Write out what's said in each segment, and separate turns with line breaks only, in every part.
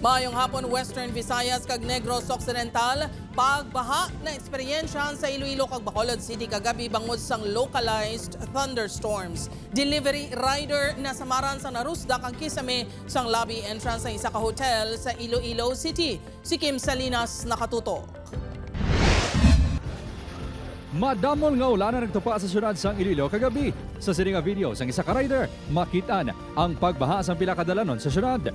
Maayong hapon, Western Visayas kag Negros Occidental. Pagbaha na eksperyensya sa Iloilo kag Bacolod City kagabi bangod sang localized thunderstorms. Delivery rider nasamaran sa narusdak ang kisame sang lobby entrance sa isa ka hotel sa Iloilo City. Si Kim Salinas nakatutok.
Madamol nga ulan na nagtupa sa syudad sang Iloilo kagabi. Sa sini nga video sang isa ka rider, makitaan ang pagbaha sang pila ka dalanon sa syudad.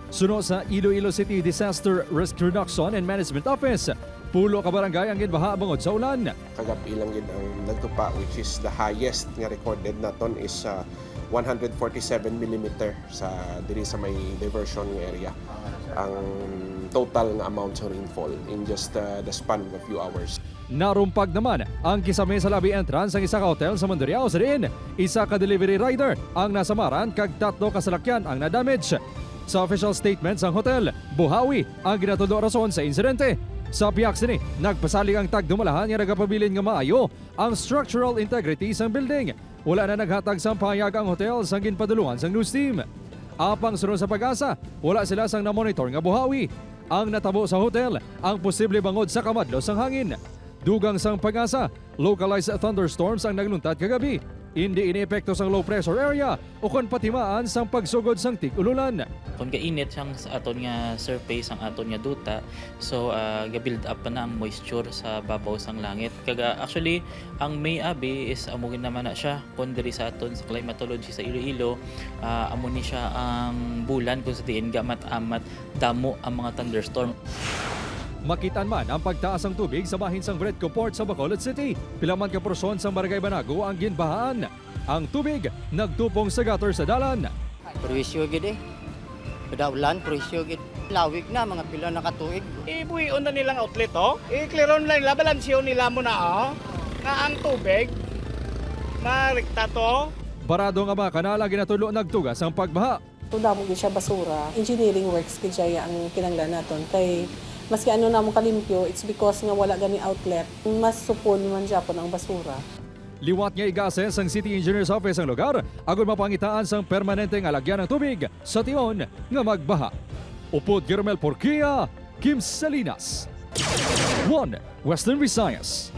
Suno sa Iloilo City Disaster Risk Reduction and Management Office, 10 ka barangay ang ginbaha bangod sa ulan.
Kagabi lang gid ang nagtupa, which is the highest nga recorded naton is 147 millimeter sa diri sa may diversion nga area ang total nga amount sa rainfall in just the span of a few hours.
Narumpag naman ang kisame sa lobby entrance ang isa ka hotel sa Mandurriao sa diin isa ka delivery rider ang nasamaran kag tatlo ka salakyan ang na-damage. Sa official statement sang hotel, buhawi ang ginatudo rason sa insidente. Sa piyak sini, nagpasalig ang tagdumalahan nga nagapabilin nga maayo ang structural integrity sang building. Wala na naghatag sang pahayag ang hotel sang ginpaduluan sang news team. Apang sunod sa PAGASA, wala sila sang na-monitor nga buhawi. Ang natabo sa hotel, ang posible bangod sa kamadlo sang hangin. Dugang sang PAGASA, localized thunderstorms ang nagluntat kagabi. Hindi iniepekto sang low pressure area o kon patimaan sang pagsugod sang tig-ululan.
Kung kainit siyang sa aton nga surface ang aton nga duta, so ga-build up pa na ang moisture sa babaw sang langit. Kaga actually ang May abi is amo gid naman na siya kung diri sa aton sa climatology sa Iloilo, amo ni siya ang bulan kung sa diin gamat-amat damo ang mga thunderstorm.
Makitaan man ang pagtaas ng tubig sa bahin sang Bredco Port sa Bacolod City. Pila man ka porsyon sang Barangay Banago ang ginbahaan. Ang tubig nagtupong sa gutter sa dalan.
Perwisyo gid eh. Kada ulan, perwisyo gid. Lawig na, mga pila na katuig.
Ibuhion na nilang outlet, oh. I-clearon na nila, balansyon nila mo na, oh. Nga ang tubig, marikta to.
Barado nga mga kanal ang ginatulo nagtugas ang pagbaha.
Kung damo gid siya basura, engineering works gid siya ang kinanglan naton kay maski ano na mo kalimpyo, it's because nga wala gani outlet, mas supon man japon ang basura.
Liwat nga iga-assess ang City Engineer's Office ang lugar agon mapangitaan sang permanente nga lagyan ng tubig sa tion nga magbaha. Upod Germel Porquia, Kim Salinas. 1 Western Visayas.